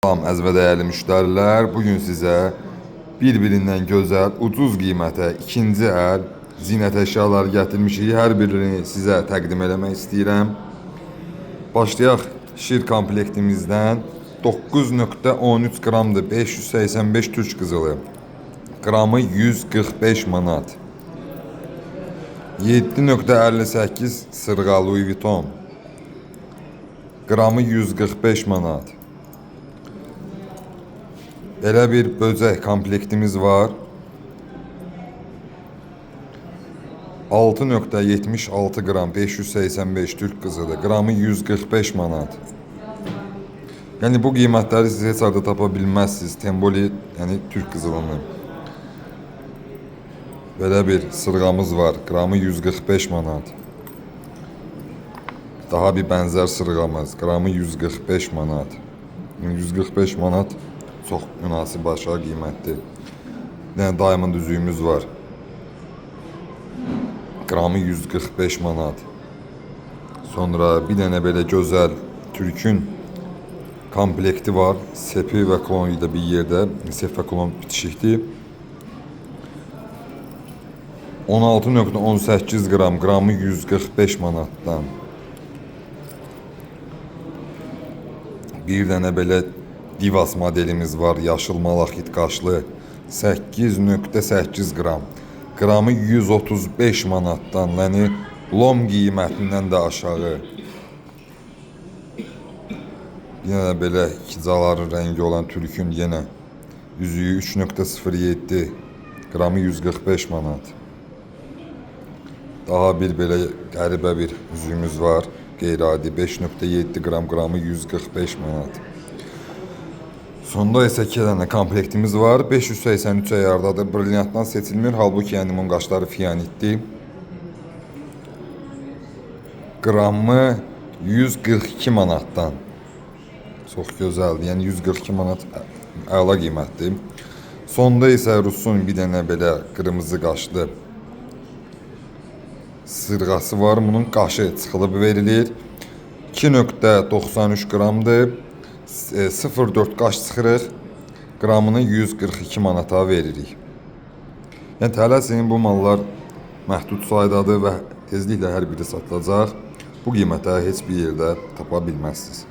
Salam əziz və dəyərli müştərilər, bugün sizə bir-birindən gözəl, ucuz qiymətə ikinci əl zinət əşyaları gətirmişik. Hər birini sizə təqdim eləmək istəyirəm. Başlayaq şir komplektimizdən. 9.13 qramdır, 585 türk qızılı. Qramı 145 manat. 7.58 sırğa Louis Vuitton. Qramı 145 manat. Belə bir böcək komplektimiz var. 6.76 qram 585 türk qızılı, qramı 145 manat. Yəni bu qiymətləri siz heç harda tapa bilməzsiniz. Temboli, yəni türk qızılını. Belə bir sırğamız var. Qramı 145 manat. Daha bir bənzər sırğamız. Qramı 145 manat. Yəni 145 manat çox münasib aşağı qiymətdir. Bir dənə diamond üzüyümüz var. Qramı 145 manat. Sonra bir dənə belə gözəl türkün komplekti var. Sepi və klon ilə bir yerdə. Sep və klon bitişikdir. 16.18 qram, qramı 145 manatdan. Bir dənə belə Divas modelimiz var, yaşıl malahit qaşlı. 8.8 qram. Qramı 135 manatdan, yəni lom qiymətindən də aşağı. Yenə belə ikicaların rəngi olan türkün yenə üzüyü 3.07, qramı 145 manat. Daha bir belə qəribə bir üzüyümüz var. Qeyri-adi 5.7 qram, qramı 145 manat. Sonda isə iki dənə komplektimiz var. 583 əyardadır. Brilyantdan seçilmir. Halbuki yəni bunun qaşları fiyanitdir. Qramı 142 manatdan. Çox gözəldir. Yəni 142 manat əla qiymətdir. Sonda isə Rusun bir dənə belə qırmızı qaşlı sırğası var. Bunun qaşı çıxılıb verilir. 2.93 qramdır. 0.4 qaş çıxırıq. Qramını 142 manata veririk. Yəni tələsin, bu mallar məhdud saydadır və tezliklə hər biri satılacaq. Bu qiymətə heç bir yerdə tapa bilməzsiniz.